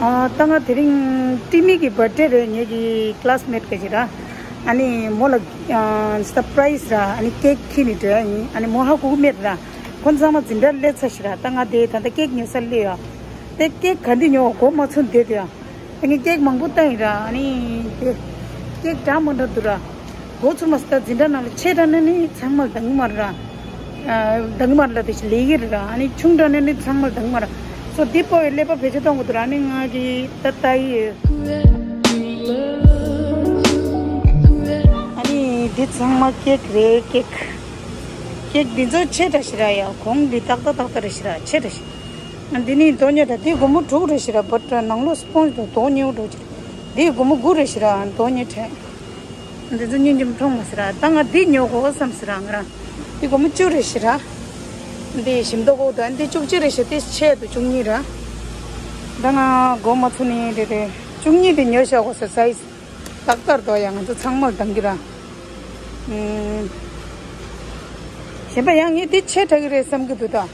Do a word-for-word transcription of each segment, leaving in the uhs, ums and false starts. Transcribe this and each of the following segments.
ཨ། ད་ང་དེ་རིང་ཏི་མི་གི་བར་ཌེ་རེད། ངེད་ཀྱི་ཀི་ལ་སི་མེ་ཊི་ག་ཅིག་ར། ཨ་ནི་མོ་ལ་ཨ་སར་པ་རའི་སི་ར། ཨ་ནི་ཀེག་ཁྱེར་ནས་འགྲོ་ཡ་ཡིན། ཨ་ནི་མོ་ཧ་གོ་གི་མེད་ར། ཁོང་ཚང་མ་འཛིན་གྲྭར་སླེབས་ཚར་ཞིག་ར། ད་ང་དེ་ད་ལྟ་ཀེག་ཉོ་སར་སླེབས་ཡོད། དེ་ཀེག་ག་འདི་ཉོ་གོ་མ་ཚོད་བསྡད་དེ་ཡ། ད་ངས་ཀེག་མང་པོ་བཏང་ཡིན་ར། ཨ་ནི་དེ་ཀེག་འདྲ་མི་འདྲ་འདུག་ར། གོ་ཚུར་མ་སྟ་འཛིན་གྲྭ་ནང་ལ་ཆེ་དྲགས་ནས་ནི་ཚང་མ་ལ་འདང་གི་མ་རེད་ར། ཨ། འདང་གི་མ་རེད་ལ་དེ་ཞིག་ལས་ཀྱི་རེད་ར། ཨ་ནི་ཆུང་དྲགས་ནས་ནི་ཚང་མ་ལ་འདང་གི་མ་རེད། སོ་འདི་པོ་ཡི་ཀླད་པ་བེད་སྤྱོད་གཏོང་དགོས་འདུག་ར། ཨ་ནི་ང་གི་ད་ལྟ་ཡི། ཨ་ནི་འདི་ཚང་མ་ཀེག་རེད། ཀེག་ཀེག་འདི་ཚོ་ཆེ་དྲགས་ཞིག་ར་ཡ། གོང་འདི་ཏག་ཏག་ཏག་ཏག་རེད་ཞིག་ར། ཆེ་དྲགས་ཤིག་འདི་ནི་མདོག་ཉེས་དྲགས། འདི་སྒོར་མོ་དྲུག་རེད་ཞིག་ར། བཊ་ནང་ལོགས་སི་པོན་ཇི་དང་མདོག་ཉེས་པོ་འདྲ་ཅིག་འདི་སྒོར་མོ་དགུ་རེད་ཞིག་ར། མདོག་ཉེས་དྲགས། འདི་ཚོ་སྙིང་རྗེ་མཐོང་མ་སི་ར། ད་ང་འདི་ཉོ་དགོས་བསམ་སི་ར། ང་རང་འདི་སྒོར་མོ་བཅུ་རེད་ཞིག་ར། འདི་ཞིམ་མདོག་གོ་ད་འདི་བཅུ་གཅིག་རེད་ཞིག་འདི་ཆེད་དུ་བཅུ་གཉིས་ར། ད་ང་སྒོར་མོ་ཚུ་ནི་རེད་རེད། བཅུ་གཉིས་དེ་ཉོ་བཞག་གོ་ས་སའི་ཛི་ཏག་ཏག་རེད་དོ་ཡ། ང་ཚོ་ཚང་མར་འདང་གི་ར། ཨུམ། གཞན་པ་ཡང་ངས་འདི་ཆེ་དྲགས་ཀྱི་རེད་བསམ་གྱི་འདུག་ད།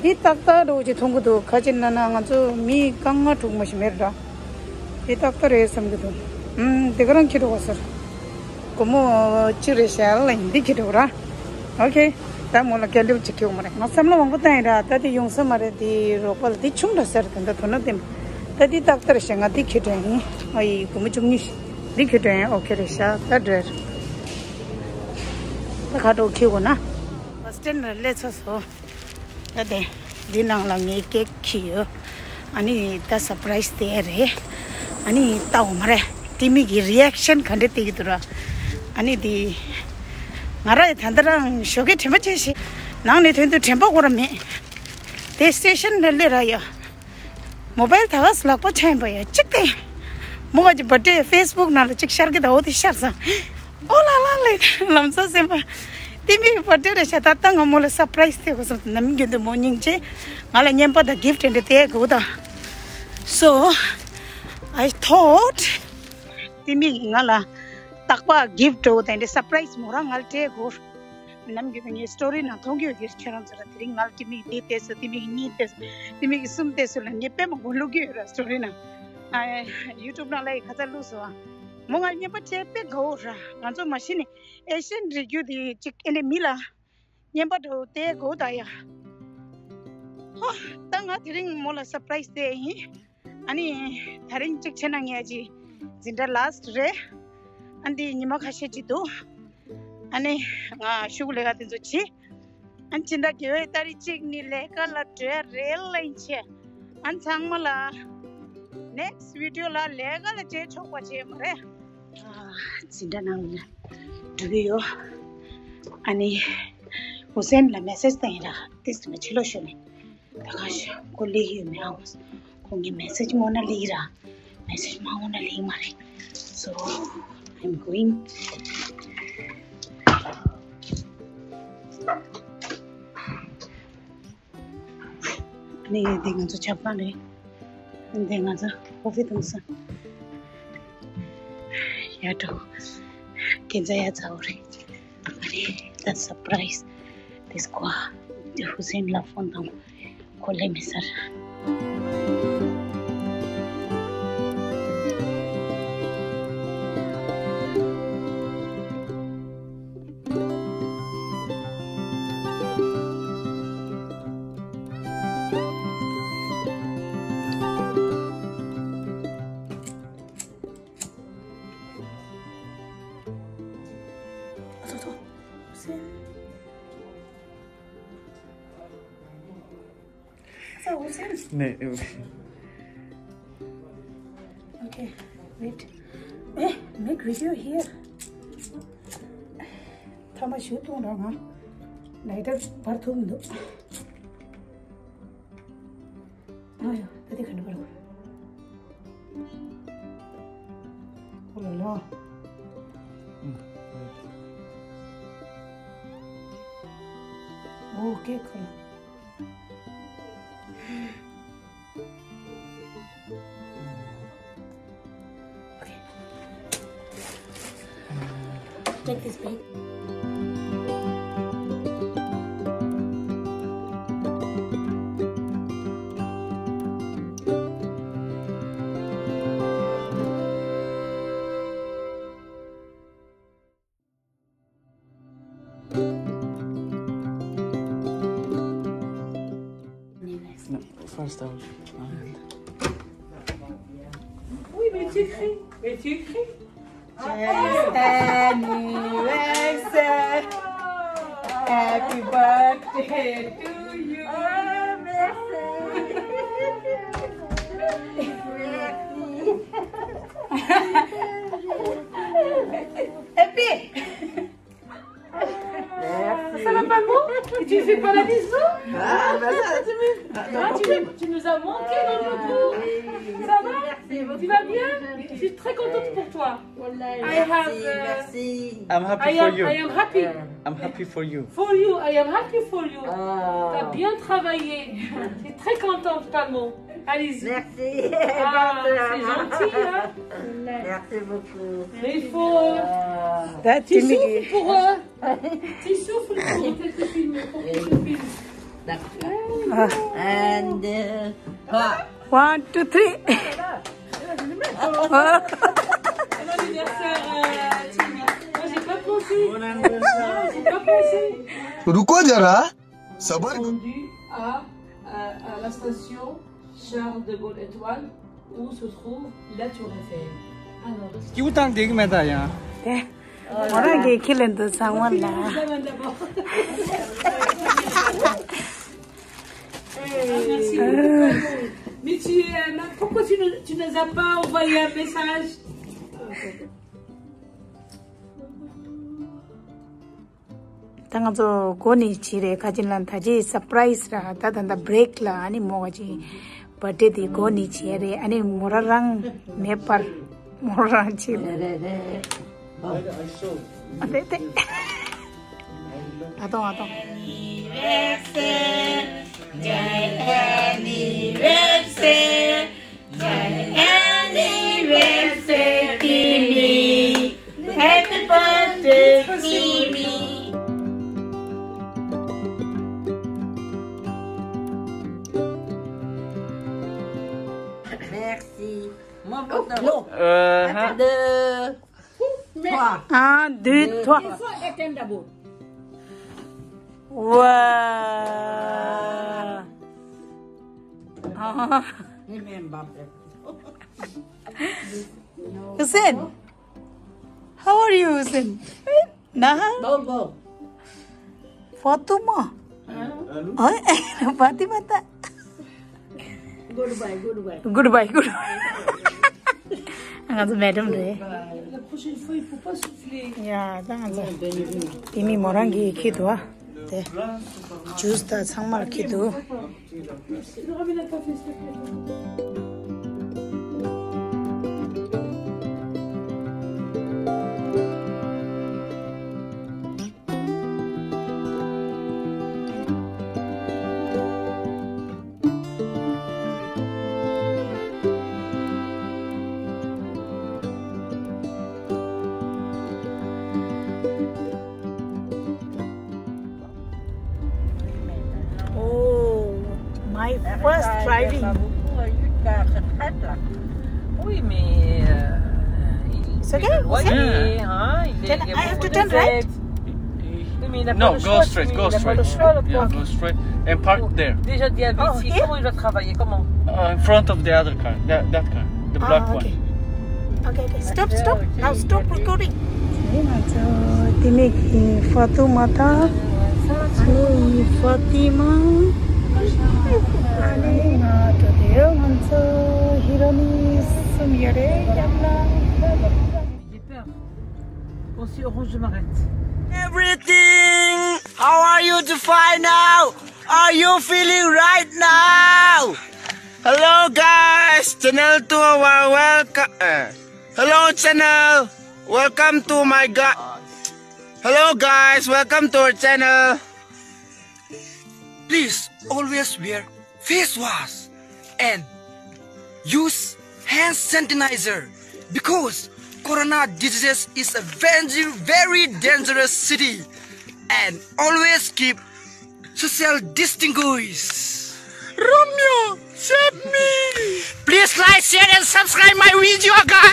འདི་ཏག་ཏག་འདྲ་བོ་ཅིག་མཐོང་གི་འདུག་ག་ཅི་ན་ན་ང་ཚོ་མི་རྐང་ལྔ་དྲུག་མ་ཞིག་མེད་ར། འདི་ཏག་ཏག་རེད་བསམ་གྱི་འདུག་ཨུམ། འདི་ག་རང་ཁྱེར་འགྲོ་བ་ཟེར། སྒོར་མོ་གཅིག་རེད་ཤག་ལ་ཡིན། འདི་ཁྱེར་འགྲོ་ར། ཨོ་ཁེ། ད་མོ་ལ་སྐད་འབོད་ཅིག་ཁྱེར་འོང་མ་རེད། ང་བསམ་བློ་མང་པོ་བཏང་ཡིན་ར། ད་འདི་ཡོང་ས་མ་རེད། འདི་རོགས་པ་ལ་འདི་ཆུང་དྲགས་ཟེར། དེ་འདྲ་དོ་སྣང་བསྟན། ད་འདི་ཏག་ཏག་རེད་ཤག་ང་འདི་ཁྱེར་འགྲོ་ཡིན། ཨ་ཡི་སྒོར་མོ་བཅུ་གཉིས་ཤིག་འདི་ཁྱེར་འགྲོ་ཡིན། ཨོ་ཁེ་རེད་ཤག་ད་འགྲོ། ད་ག་འགྲོ་ཁྱེར་དགོས་ན། བྷ་སི་སི་ཊེན་ལ་སླེབས་ཚར་སོང་། ད་དེ་འདི་ནང་ལ་ངའི་ཀེག་ཁྱེར་ཡོད། ཨ་ནི་ད་སར་པ་རའི་སི་དེ་རེད། ཨ་ནི་ལྟ་འོ་མ་རེད། ཏི་མི་གི་རི་ཨེག་ཤན་ག་འདྲ་སྟེར་གྱི་འདུག་ར། ཨ་ནི་དེ་ང་ར་ཡི་ད་ལྟ་རང་ཞོགས་ཀས་དྲན་པ་བྱས་ཤིག་ནང་ནས་ཐོན་དུས་དྲན་པ་ཁོ་ར་མེད། དེ་སི་ཊེ་ཤན་ལ་སླེབས་ར་ཡ། མོ་བལ་ད་ག་སུ་ལག་པ་འཆང་པ་ཡ་གཅིག་སྟེ། མོ་ག་ཅི་བར་ཌེ་ཕེ་སི་བུག་ནང་ལ་གཅིག་ཤར་གི་ད། འོ་དེ་ཤར་ས། ཨོ་ལ་ལ་ལེ། ལམ་སང་སེམས་པ། ཏི་མི་གི་བར་ཌེ་རེད་ཤག་ད་ལྟ་ང་མོ་ལ་སར་པ་རའི་སི་སྟེར་དགོས་བསམ། ནམ་རྒྱུན་དུ་མོ་སྙིང་རྗེ། ང་ལ་རྔན་པ་དང་གིཕ་ཊི་དེ་འདྲ་སྟེར་དགོས་ད། So I thought ཏི་མི་གིས་ང་ལ་རྟག་པར་གིཕ་ཊི་འདྲ་བོ་དེ་འདྲ་སར་པ་རའི་སི་མོ་རང་ང་ལ་སྤྲད་དགོས། ནམ་རྒྱུན་དུ་ངའི་སི་ཊོ་རི་ནང་མཐོང་གི་ཡོད་དེ། ཁྱེད་རང་ཚོ་ལ་དེ་རིང་ང་ལ་ཏི་མི་གིས་འདི་སྟེར་སོང་། ཏི་མི་གིས་གཉིས་སྟེར་སོང་། ཏི་མི་གིས་གསུམ་སྟེར་སོང་ལབ་ངས་དཔེ་མང་པོ་བླུག་གི་ཡོད་ར། སི་ཊོ་རི་ནང་། ཨ། ཡུ་ཊུབ་ནང་ལ་ཡི་ཁ་ཚ་བླུགས་སོང་། མོ་ང་ལ་རྔན་པ་སྤྲད་དཔེ་དགའ་བོ་ར། ང་ཚོ་མ་གཞི་ནས་ཨེ་ཤི་ཡན་རིགས་རྒྱུད་དེ་གཅིག་ཨེ་ནས་མི་ལ་རྔན་པ་འདྲ་བོ་སྟེར་དགོས་ད་ཡ། ཧོ། ད་ང་དེ་རིང་མོ་ལ་སར་པ་རའི་སི་སྟེར་ཡིན། ཨ་ནི་དེ་རིང་གཅིག་བྱས་ན་ངས་ཨ་ཅི་འཛིན་གྲྭ་ལ་སི་ཊི་རེད། ཨ་འདི་ཉི་མ་ཁ་ཤས་ཅིག་འདུག་ཨ་ནི་ང་ཤུགས་ལས་ཀ་དེ་ཚོ་བྱེད། ཨ་ནི་སྤྱི་ཟླ་བརྒྱད་པའི་ཏ་རིག་གཅིག་ནས་ལས་ཀ་ལ་འགྲོ་ཡ་རེད་ལ་ཡིན་བྱས། ཨ་ནི་ཚང་མ་ལ་ནེག་སི་ཊི་བི་ཌི་ཡོ་ལ་ལས་ཀ་ལ་མཇལ་ཆོག་པ་བྱས་མ་རེད། ཨ། འཛིན་གྲྭ་ནང་ལ་འགྲོ་གི་ཡོད། ཨ་ནི་ཧུ་སེན་ལ་མེ་སེ་ཇི་བཏང་ཡིན་ར། ཏིས་ང་ཕྱི་ལོགས་ཤོར་ནས། ད་ག་ཤོག་ཁོ་སླེབས་ཡོད་མེད་ཨང་། ཁོ་ངའི་མེ་སེ་ཇི་སྔོན་ན་སླེབས་ར། མེ་སེ་ཇི་མ་སྔོན་ན་སླེབས་མ་རེད། So I'm going. ནི་འདི་ང་ཚོ་ཆབ་ཁང་རེད། འདི་ང་ཚོ་ཀོ་ཧྥི་འཐུང་ས། ཡ་འགྲོ། ཁྱེད་ཚོ་ཡ་ཚ་བོ་རེད། ཨ་ནི་ད་སར་པ་རའི་སི་དེ་སྐོར་འདི་ཧུ་སེན་ལ་ཕོན་བཏང་། ཁོ་སླེབས་མེད་ས་རེད། So, what's this? 네. Okay, wait. Eh, make video here. ཐ་མ་ཞུ་གཏོང་ར་ང་། ལའི་ཊར་བར་ཐུག་མི་འདུག་ཨ་ཡོ། ད་དེ་ག་འདྲ་བར། ཨོ་ལ་ལ། ཨོ་ཀེ་ཁོ་ལ། Okay. Take this bag. Oui, mais tu écris. Mais tu écris. Joyeux anniversaire. Happy birthday to you. Ah, merci. Merci. Happy. Merci. Ça va, Palmo ? Et tu fais pas la bise, non ? Ah, bah ça, tu mets. Ah, tu, tu nous as manqué dans le groupe. Ça va ? Tu vas bien ? Je suis très contente pour toi. I have, uh, I'm happy I for am, you. I am happy. I'm happy for you. For you, I am happy for you. Ah. T'as bien travaillé. Je suis très contente, Palmo. Allez-y. Merci. Ah, c'est gentil, hein ? Merci beaucoup. Mais il faut, euh, tu souffles pour, euh, tu souffles pour que tu filmes, pour que tu filmes. D'accord. And, euh, trois. One, two, three. Bon anniversaire, euh, Timmy. Moi, j'ai pas pensé. Bon anniversaire. J'ai pas pensé. रुको जरा, सबर करो। Rendu à, à, à la station Charles de Gaulle Étoile, où se trouve la Tour Eiffel. Alors, སྐྱིད་པོ་བཏང་བསྡད་ཀྱི་མེད་ད་ཡང་། དེ་ང་རང་གི་ཁྱི་ལ་འདུག་ཚང་མ་ལ། Merci beaucoup. Mais tu, euh, ma- pourquoi tu ne, tu nous as pas envoyé un message ? ད་ང་ཚོ་འགོ་ནས་བྱས་རེད། ཁ་ཅིག་ལ་ད་ཅི་སར་པ་རའི་སི་ར། ད་ད་ད་བྷི་རེག་ལ་ཨ་ནི་མོ་ག་ཅིག་བར་ཌེ་དེ་འགོ་ནས་བྱས་རེད། ཨ་ནི་མོ་རང་རང་མེད་པར་མོ་རང་བྱས་རེད། ཨ་དེ་དེ་ཨ་ཏོ་ཨ་ཏོ། Anniversaire, Timmy. Happy birthday, Timmy. Merci. Mon photo. Euh, hein. Deux, trois. Un, deux, trois. Il faut éteindre d'abord. Waouh. Ah. Hussein, how are you, Hussein? Nah. Bon, bon. Fatuma. Hein? Oi, Fatima ta. Goodbye, goodbye. Goodbye, goodbye. ང་ཚོ་མེ་ཌམ་རེད། La prochaine fois, il faut pas souffler. ཡ་ད་ང་ཚོ་དེ་མི་མོ་རང་གིས་ཁྱེར་འདུག་ཨ། དེ་ཇུས་དང་ཚང་མར་ཁྱེར་འདུག Oh, my first driving. Oui, mais, euh, il est éloigné, hein, il est, il est au désert. Oui, mais il n'a pas le choix, il n'a pas le choix, le pauvre. Yeah, go straight and park there. Déjà, dit à lui, comment il va travailler, comment ? Uh, in front of the other car, that, that car, the black one. Okay, okay, stop, stop. Now stop recording. ང་ཚོ་དེ་མིག་གི་ཧྥ་ཏུ་མ་དང་། ཨ་ནི་ཧྥ་ཏི་མ། ཨ་ནི་ང་ཚོ་དེ་ང་ཚོ་ཧི་རོ་ནི་གསུམ་ཡོད་རེད། ཡང་ན། J'ai peur. Bon, si orange, je m'arrête. Everything. How are you to find out? Are you feeling right now? Hello guys, channel to our welcome. Uh, hello channel, welcome to my god. Hello guys, welcome to our channel. Please always wear face wash and use hand sanitizer because corona disease is a very, very dangerous city, and always keep social distinguish. Romeo, save me! Please like, share and subscribe my video, guys.